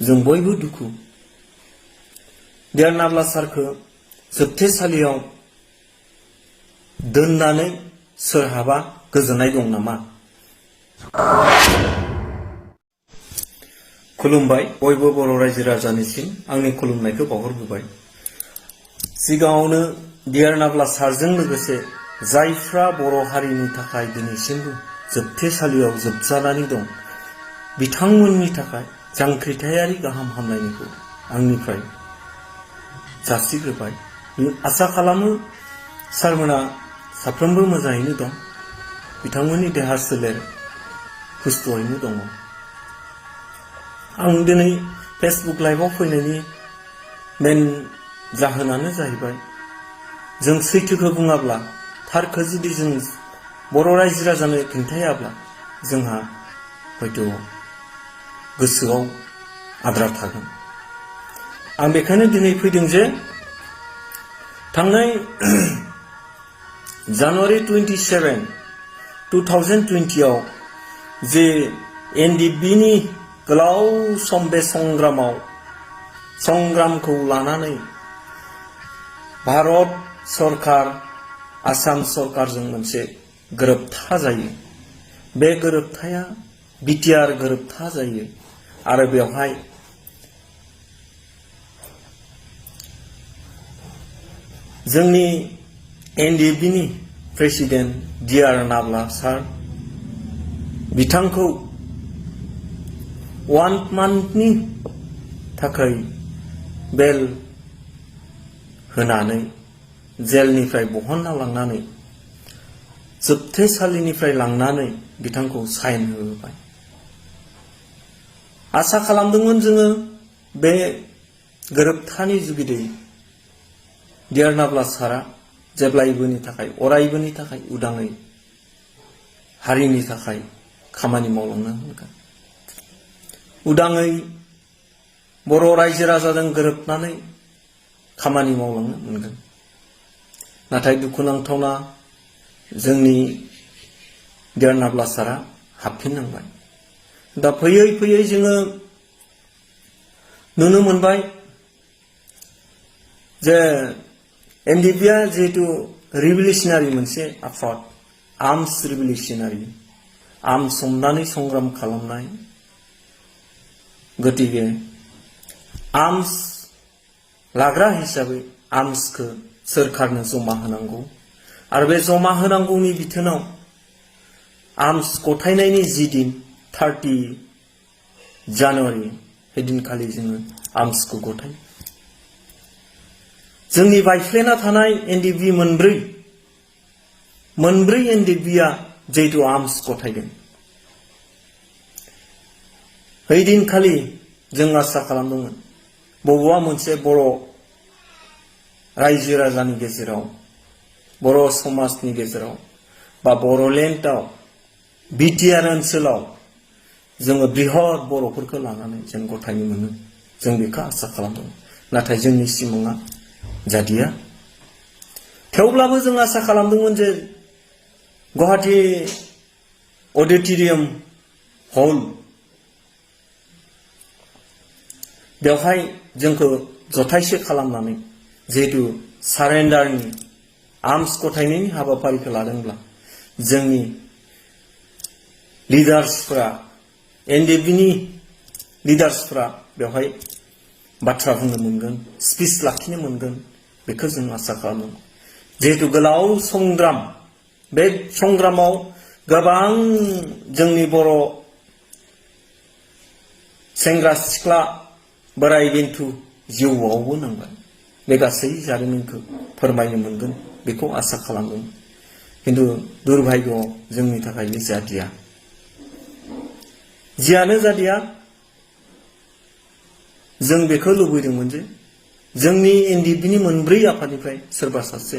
जों बयबो दुखु डियार नाब्ला सारखौ जोबथेसालियाव दोननानै सोरहाबा गोजोननाय दं नामा? खुलुमबाय बयबो बर' रायजो राजानिसिम आंनि खुलुमनायखौ बावहरबोबाय। सिगाङावनो डियार नाब्ला सारजों लोगोसे जायफ्रा बर' हारिनि थाखाय दिनैसिमबो जोबथेसालियाव जोबजानानै दं बिथांमोननि थाखाय जांख्रिथायारि गाहाम हामलायनायखौ आंनिफ्राय जासिग्रोबाय। आसा खालामो सारमोना साफ्रोमबो मोजाङैनो दं, बिथांमोननि देहा सोलेर हुस्थ'यैनो दङ। आं दिनै फेसबुक लाइभआव फैनायनि मेन जाहोनानो जाहैबाय जों सैथोखौ बुङाब्ला थारखौ जुदि जों बर' रायजो राजानो खिन्थायाब्ला जोंहा हयथ' गोसोआव आद्रा थागोन। आं बेखायनो दिनै फैदों जे थांनाय जानुवारि 27, 2020 आव जे एनडिएफबिनि गोलाव सम बे संग्रामखौ लानानै भारत सरकार आसाम सरकारजों मोनसे गोरोबथा जायो। बे गोरोबथाया बिटिआर गोरोबथा जायो आरो बेवहाय जोंनि एनडिएफबिनि प्रेसिडेन्ट डिआर नाब्ला सार बिथांखौ 1 मान्थनि थाखाय बेल होनानै जेलनिफ्राय बहनना लांनानै जोबथेसालिनिफ्राय लांनानै बिथांखौ साइन होबाय। आसा खालामदोंमोन जोङो बे गोरोबथानि जुगिदै डियार नाब्ला सारा जेब्लायबोनि थाखाय अरायबोनि थाखाय उदाङै हारिनि थाखाय खामानि मावलांनो मोनगोन। उदाङै बर' रायजो राजाजों गोरोबनानै खामानि मावलांनो मोनगोन। नाथाय दुखुनांथावना जोंनि डियार नाब्ला सारा हाबफिननांबाय। दा फैयै फैयै जोङो नुनो मोनबाय जे एनडिएफबिआ जिहेतु रिभलिउसनारि मोनसे आफाद, आर्मस रिभलिउसनारि, आर्मस हमनानै संग्राम खालामनाय, गतिके आर्मस लाग्रा हिसाबै आर्मसखौ सोरखारनो जमा होनांगौ आरो बे जमा होनांगौनि बिथोनाव आर्मस गथायनायनि जि दिन 30 जानुवारि हैदिनखालि जोङो आर्मसखौ गथायो। जोंनि बायफ्लेना थानाय एनडिएफबि मोनब्रै एनडिएफबिआ जिहेतु आर्मस गथायदों। हैदिनखालि जों आसा खालामदोंमोन बबेबा मोनसे बर' रायजो राजानि गेजेराव, बर' समाजनि गेजेराव बा बर'लेण्डआव बिटिआर ओनसोलाव जोङो बृहद बर'फोरखौ लानानै जों गथायनो मोनो, जों बेखौ आसा खालामदोंमोन। नाथाय जोंनि सिमाङा जादिया। थेवब्लाबो जों आसा खालामदोंमोन जे गुवाहाटी अडिट'रियाम हल बेवहाय जोंखौ जथायसे खालामनानै जिहेतु सारेन्डारनि आर्मस गथायनायनि हाबाफारिखौ लादोंब्ला जोंनि लिडार्सफोरा, एनडिएफबिनि लिडार्सफोरा बेवहाय बाथ्रा बुंनो मोनगोन, स्पिच लाखिनो मोनगोन, बेखौ जों आसा खालामदों। जिहेतु गोलाव संग्राम, बे संग्रामाव गोबां जोंनि बर' सेंग्रा सिख्ला बोराय बेन्थु जिउआवबो नांबाय। बे गासै जारिमिनखौ फोरमायनो मोनगोन बेखौ आसा खालामदों। किन्तु दुर्भाग्यआव जोंनि थाखाय बे जादिया। जियानो जादिया जों बेखौ लुबैदोंमोन जे जोंनि एनडिएफबिनि मोनब्रै आफादनिफ्राय सोरबा सासे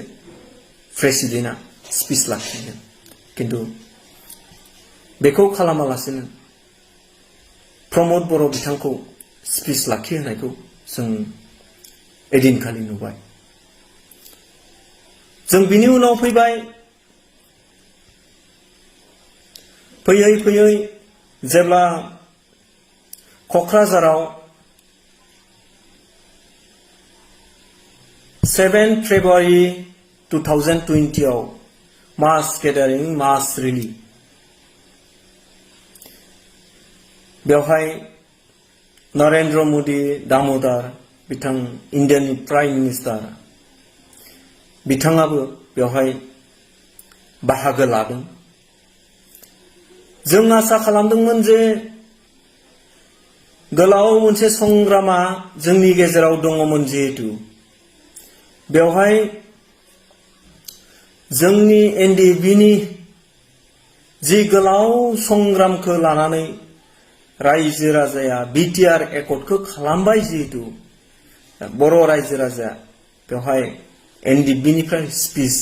प्रेसिडेन्टआ स्पिच लाखिगोन। किन्तु बेखौ खालामालासेनो प्रमद बर' बिथांखौ स्पिच लाखिहोनायखौ जों एदिनखालि नुबाय। जों बिनि उनाव फैबाय, फैयै फैयै जेब्ला क'क्राझाराव 7 February 2020 आव मास गेदारिं मास रेली बेवहाय नरेंद्र मोदी दामोदर बिथां इंडियानि प्राइम मिनिस्टार बिथाङाबो बेवहाय बाहागो लादों। जों आसा खालामदोंमोन जे गोलाव मोनसे संग्रामा जोंनि गेजेराव दङमोन जिहेतु बेवहाय जोंनि एनडिएफबिनि जि गोलाव संग्रामखौ लानानै रायजो राजाया बिटिआर एकर्डखौ खालामबाय जिहेतु बर' रायजो राजा बेवहाय एनडिएफबिनिफ्राय स्पिच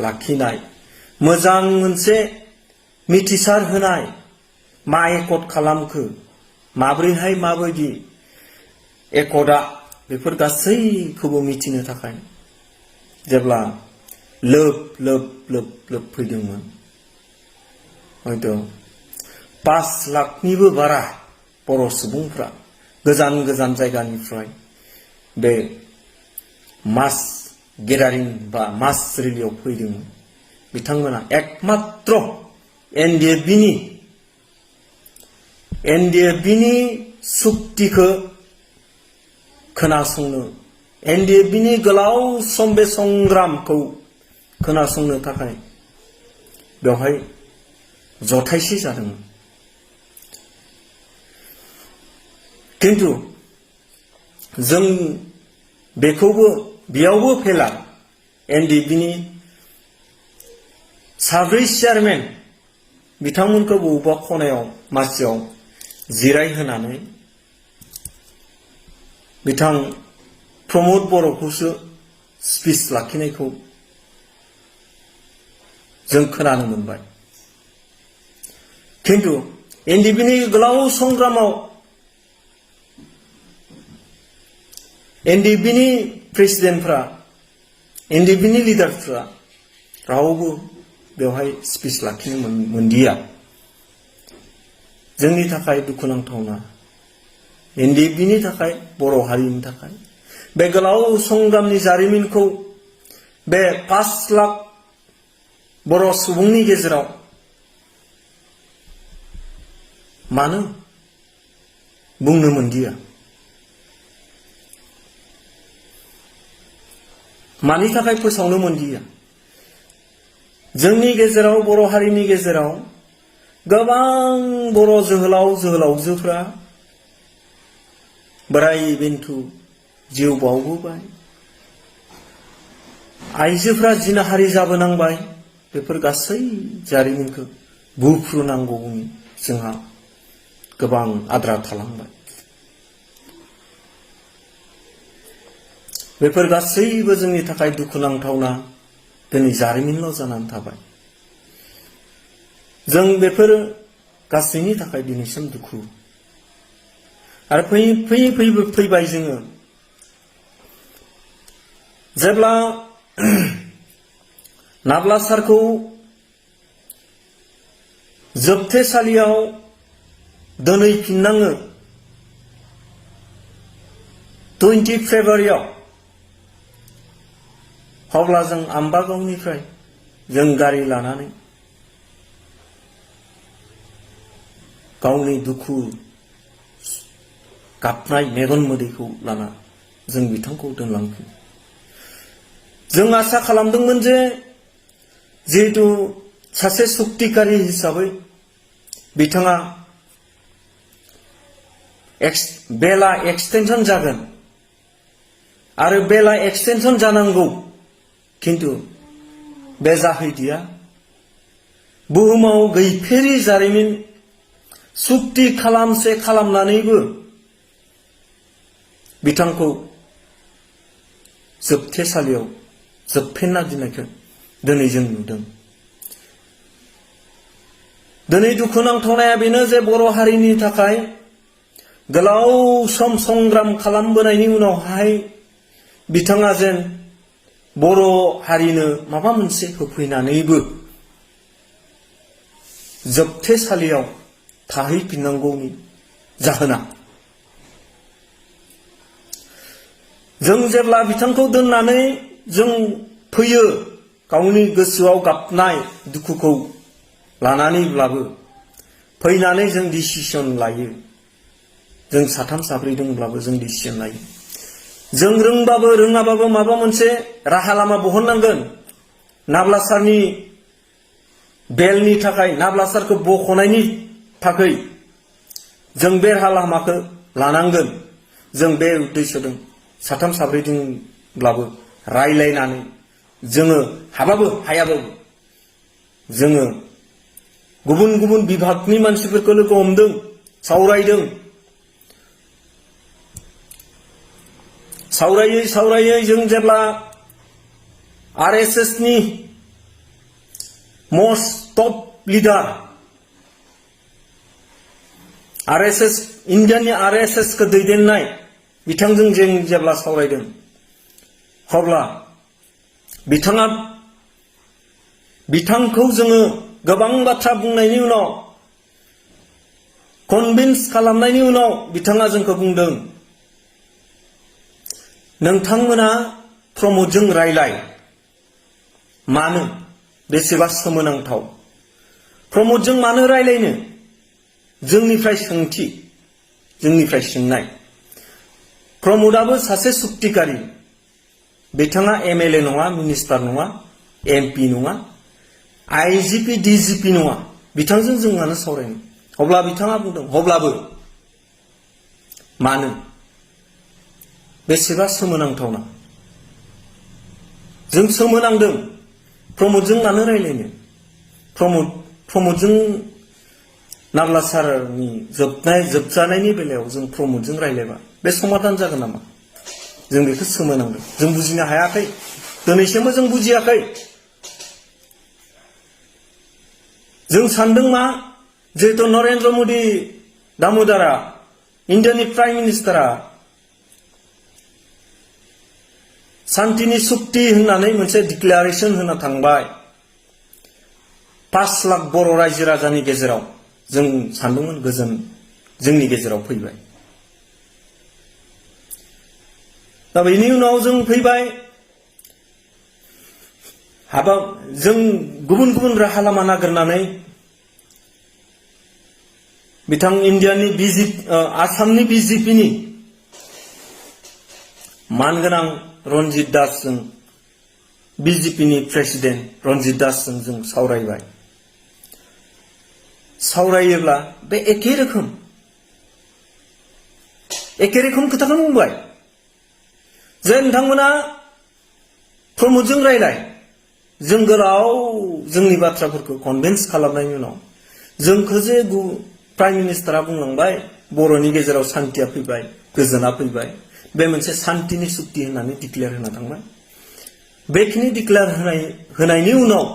लाखिनाय मोजां मोनसे मिथिसार होनाय मा एकर्ड खालामखो माब्रैहाय माबायदि एकर्डा बेफोर गासैखौबो मिथिनो थाखाय जेब्ला लोब लोब लोब लोब फैदोंमोन हयथ' 5 लाखनिबो बारा बर' सुबुंफ्रा गोजान गोजान जायगानिफ्राय बे मास गेदारिं बा मास रेलियाव फैदोंमोन। बिथांमोना एकमात्र एनडिएफबिनि सुक्तिखौ खोनासंनो एनडिएफबिनि गोलाव सम बे संग्रामखौ खोनासंनो थाखाय बेवहाय जथायसे जादोंमोन। किन्तु जों बेखौबो बेयावबो फेला एनडिएफबिनि 4 चेयारमेन बिथांमोनखौ बबेबा खनायाव मासियाव जिरायहोनानै बिथां प्रमद बर'खौसो स्पिच लाखिनायखौ जों खोनानो मोनबाय। किन्तु एनडिएफबिनि गोलाव संग्रामाव एनडिएफबिनि प्रेसिडेन्टफ्रा एनडिएफबिनि लिडारफ्रा रावबो बेवहाय स्पिच लाखिनो मोनदिया। जोंनि थाखाय दुखुनांथावना एनडिएफबिनि थाखाय बर' हारिनि थाखाय बे गोलाव संग्रामनि जारिमिनखौ बे 5 लाख बर' सुबुंनि गेजेराव मानो बुंनो मोनदिया मानि थाखाय फोसावनो मोनदिया। जोंनि गेजेराव बर' हारिनि गेजेराव गोबां बर' जोहोलाव जोहोलावजोफ्रा बोराय बेन्थु जिउ बावबोबाय आइजोफ्रा जिनाहारि जाबोनांबाय बेफोर गासै जारिमिनखौ बुफ्रुनांगौनि जोंहा गोबां आद्रा थालांबाय। बेफोर गासैबो जोंनि थाखाय दुखुनांथावना दिनै जारिमिनल' जानानै थाबाय। जों बेफोर गासैनि थाखाय दिनैसिम दुखु आरो फैबाय जोङो जेब्ला नाब्ला सारखौ जोबथेसालियाव दोनहैफिननाङो 20 फेब्रुवारियाव अब्ला जों आम्बागावनिफ्राय जों गारि लानानै गावनि दुखु गाबनाय मेगन मोदैखौ लाना जों बिथांखौ दोनलांफिनो। जों आसा खालामदोंमोन जे जिहेतु सासे सुक्तिकारि हिसाबै बिथाङा बेला एक्सटेनसन जागोन आरो बेला एक्सटेनसन जानांगौ किन्तु बे जाहैदिया। बुहुमाव गैफेरि जारिमिन सुक्ति खालामसे खालामनानैबो बिथांखौ जोबथेसालियाव जोबफेनना दोननायखौ दिनै जों नुदों। दिनै दुखुनांथावनाया बेनो जे बर' हारिनि थाखाय गोलाव सम संग्राम खालामबोनायनि उनावहाय बिथाङा जेन बर' हारिनो माबा मोनसे होफैनानैबो जोबथेसालियाव थाहैफिननांगौनि जाहोना जों जेब्ला बिथांखौ दोननानै जों फैयो गावनि गोसोआव गाबनाय दुखुखौ लानानैब्लाबो फैनानै जों डिसिसन लायो। जों साथाम साब्रै दंब्लाबो जों डिसिसन लायो। जों रोंबाबो रोङाबाबो माबा मोनसे राहा लामा बहननांगोन। नाब्लासारनि बेलनि थाखाय, नाब्लासारखौ बख'नायनि थाखाय जों बे राहा लामाखौ लानांगोन। जों बे उद्देश्यजों साथाम साब्रैजोंब्लाबो रायलायनानै जोङो हाबाबो हायाबाबो जोङो गुबुन गुबुन बिभागनि मानसिफोरखौ लोगो हमदों, सावरायदों। सावरायै जों जेब्ला RSS नि मोस्ट टप लिडार RSS इन्डियानि RSS खौ दैदेननाय बिथांजों जों जेब्ला सावरायदों अब्ला बिथांखौ जोङो गोबां बाथ्रा बुंनायनि उनाव कनभिन्स खालामनायनि उनाव बिथाङा जोंखौ बुंदों, नोंथांमोना प्रमोदजों रायलाय। मानो? बेसेबा सोमोनांथाव। प्रमोदजों मानो रायलायनो? जोंनिफ्राय सोंथि, जोंनिफ्राय सोंनाय। प्रमोदाबो सासे सुक्तिकारि। बिथाङा MLA नङा, मिनिस्टार नङा, MP नङा, IGP, DGP नङा। बिथांजों जों मानो सावरायनो? अब्ला बिथाङा बुंदों, अब्लाबो मानो? बेसेबा सोमोनांथावना। जों सोमोनांदों। प्रमोदजों मानो रायलायनो? प्रमोदजों नाब्लासारनि जोबजानायनि बेलायाव जों प्रमोदजों रायलायबा बे समाधान जागोन नामा? जों बेखौ सोमोनांदों। जों बुजिनो हायाखै। दिनैसिमबो जों बुजियाखै। जों सानदों मा? जिहेतु नरेन्द्र मदि दामोदारा, इन्डियानि प्राइम मिनिस्टारा शान्तिनि सुक्ति होननानै मोनसे डिक्लेरेसन होना थांबाय 5 लाख बर' रायजो राजानि गेजेराव। जों सानदोंमोन गोजोन जोंनि गेजेराव फैबाय। दा बेनि उनाव जों फैबाय जों गुबुन गुबुन राहा लामा नागिरनानै बिथां इन्डियानि आसामनि BJPनि मानगोनां रन्जित दासजों, BJPनि प्रेसिडेन्ट रन्जित दासजों जों सावरायबाय। सावरायोब्ला बे एखे रोखोम खोथाखौनो बुंबाय जे नोंथांमोना प्रमोदजों रायलाय। जों गोलाव जोंनि बाथ्राफोरखौ कनभिन्स खालामनायनि उनाव जोंखौ जे प्राइम मिनिस्टारा बुंलांबाय बर'नि गेजेराव शान्तिया फैबाय, गोजोना फैबाय, बे मोनसे शान्तिनि सुक्ति होननानै डिक्लेयार होना थांबाय। बेखिनि डिक्लेयार होनायनि उनाव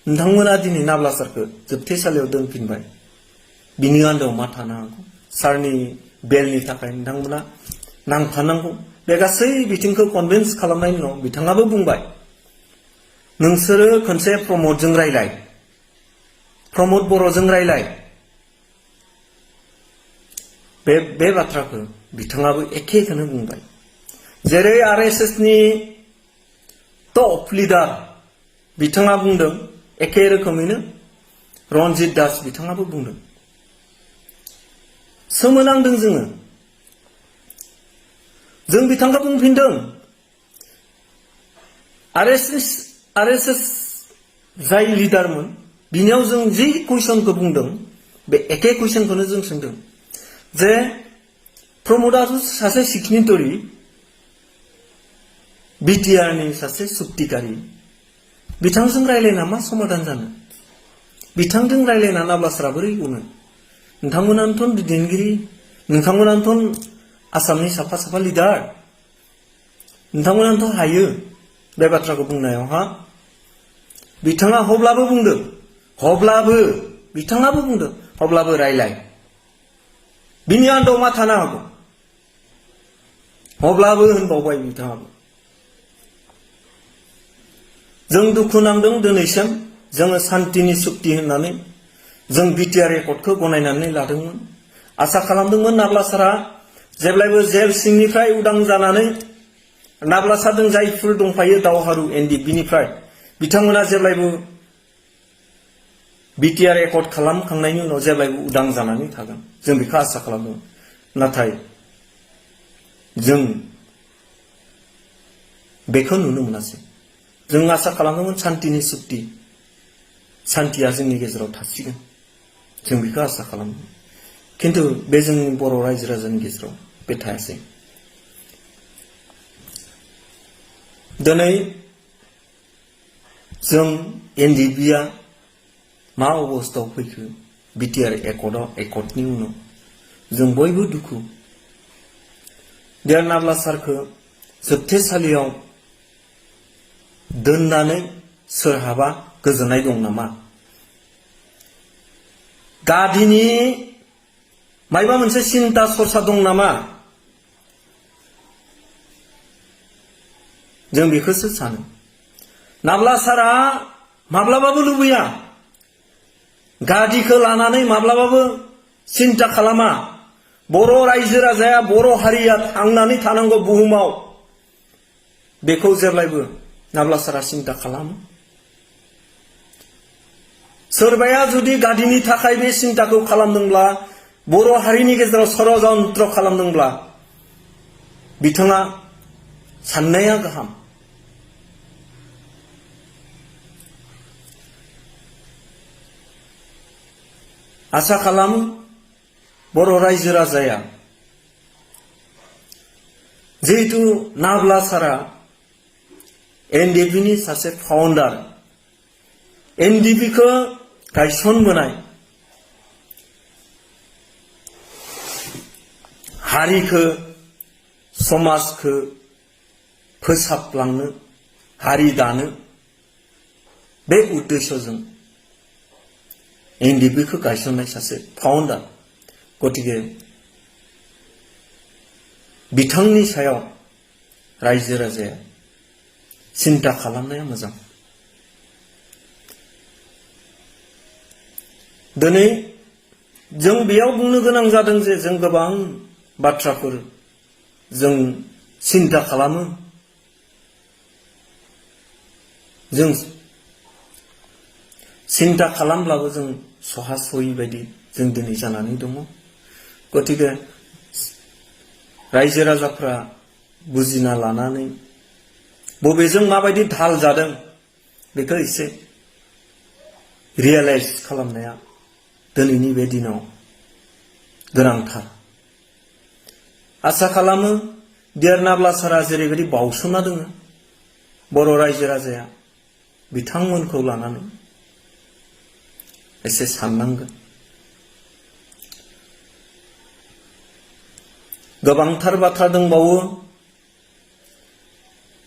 नोंथांमोना दिनै नाब्लासारखौ जोबथेसालियाव दोनफिनबाय। बिनि आन्दोआव मा थानो हागौ? सारनि बेलनि थाखाय नोंथांमोना नांफानांगौ। बे गासै बिथिंखौ कनभिन्स खालामनायनि उनाव बिथाङाबो बुंबाय, नोंसोरो खनसे प्रमोदजों रायलाय, प्रमोद बर'जों रायलाय। बे बाथ्राखौ बिथाङाबो एखेखौनो बुंबाय। जेरै RSS नि टप लिडार बिथाङा बुंदों, एखे रोखोमैनो रन्जित दास बिथाङाबो बुंदों। सोमोनांदों जोङो। जों बिथांखौ बुंफिनदों, RSS जाय लिडारमोन बिनियाव जों जि कुइसनखौ बुंदों बे एखे कुइसनखौनो जों सोंदों जे प्रमोदाथ' सासे सिगनेटरि, BTRनि सासे सुक्तिकारि, बिथांजों रायलायना मा समाधान जानो? बिथांजों रायलायना नाब्लासारा बोरै बुङो? नोंथांमोनानोथ' दैदेनगिरि, नोंथांमोनानोथ' आसामनि साफा लिडार, नोंथांमोनानोथ' हायो बे बाथ्राखौ बुंनायावहा। बिथाङा अब्लाबो बुंदों, बिथाङाबो बुंदों, अब्लाबो रायलाय। बिनि आन्दोआव मा थानो हागौ? अब्लाबो होनबावबाय बिथाङाबो। जों दुखु नांदों दिनैसिम। जोङो शान्तिनि सुक्ति होननानै जों BTR एकर्डखौ गनायनानै लादोंमोन। आसा खालामदोंमोन नाब्लासारा जेब्लायबो जेल सिंनिफ्राय उदां जानानै नाब्लासारजों जायफोर दंफायो दावहारु एनडिएफबिनिफ्राय बिथांमोना जेब्लायबो बिटिआर एकर्ड खालामखांनायनि उनाव जेब्लायबो उदां जानानै थागोन जों बेखौ आसा खालामदों। नाथाय जों बेखौ नुनो मोनासै। जों आसा खालामदोंमोन शान्तिनि सुक्ति, शान्तिया जोंनि गेजेराव थासिगोन, जों बेखौ आसा खालामदों। किन्तु बे जोंनि बर' रायजो राजानि गेजेराव बे थायासै। दिनै जों एनडिएफबिआ मा अबस्थायाव फैखो बिटिआर एकर्डनि उनाव जों बयबो दुखु। देर नाब्लासारखौ जोबथेसालियाव दोननानै सोरहाबा गोजोननाय दं नामा? गादिनि मायबा मोनसे सिन्ता सरसा दं नामा? जों बेखौसो सानो। नाब्लासारा माब्लाबाबो लुबैया, गादिखौ लानानै माब्लाबाबो सिन्ता खालामा बर' रायजो राजाया, बर' हारिया थांनानै थानांगौ बुहुमाव। बेखौ जेब्लायबो नाब्लासारा सिन्ता खालामो। सोरबाया जुदि गादिनि थाखाय बे सिन्ताखौ खालामदोंब्ला, बर' हारिनि गेजेराव षड़यन्त्र खालामदोंब्ला, बिथाङा साननाया गाहाम। आसा खालामो बर' रायजो राजाया, जिहेतु नाब्लासारा एनडिएफबिनि सासे फाउन्डार, एनडिएफबिखौ गायसनबोनाय, हारिखौ समाजखौ फोसाबलांनो, हारि दानो बे उद्देश्यजों एनडिएफबिखौ गायसननाय सासे फाउन्डार। गतिके बिथांनि सायाव रायजो राजाया सिन्ता खालामनाया मोजां। दिनै जों बेयाव बुंनो गोनां जादों जे जों गोबां बाथ्राफोर जों सिन्ता खालामो। जों सिन्ता खालामब्लाबो जों सहासयै बायदि जों दिनै जानानै दङ। गतिके रायजो राजाफ्रा बुजिना लानानै बबेजों माबायदि धाल जादों बेखौ एसे रियेलाइज खालामनाया दिनैनि बे दिनाव गोनांथार। आसा खालामो देर नाब्लासारा जेरैबायदि बावसोमना दङ, बर' रायजो राजाया बिथांमोनखौ लानानै एसे साननांगोन। गोबांथार बाथ्रा दंबावो,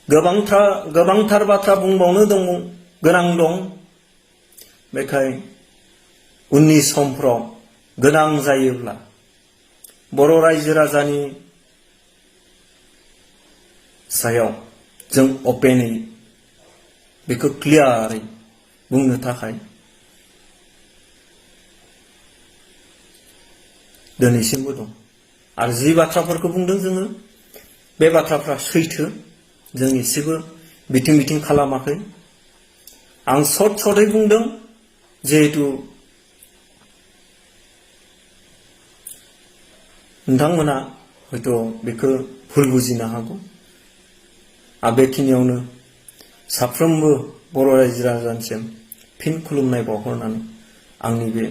गोबांथार बाथ्रा बुंबावनो गोनां दं। बेखाय उननि समफ्राव गोनां जायोब्ला बर' रायजो राजानि सायाव जों अपेनै बेखौ क्लियारै बुंनो थाखाय दिनैसिमबो दं। आरो जि बाथ्राफोरखौ बुंदों जोङो, बे बाथ्राफ्रा सैथो, जों एसेबो बिथिं बिथिं खालामाखै। आं सर्टै बुंदों, जिहेतु नोंथांमोना हयथ' बेखौ भुल बुजिनो हागौ। आरो बेखिनियावनो साफ्रोमबो बर' रायजो राजानिसिम फिन खुलुमनाय बावहरनानै आंनि बे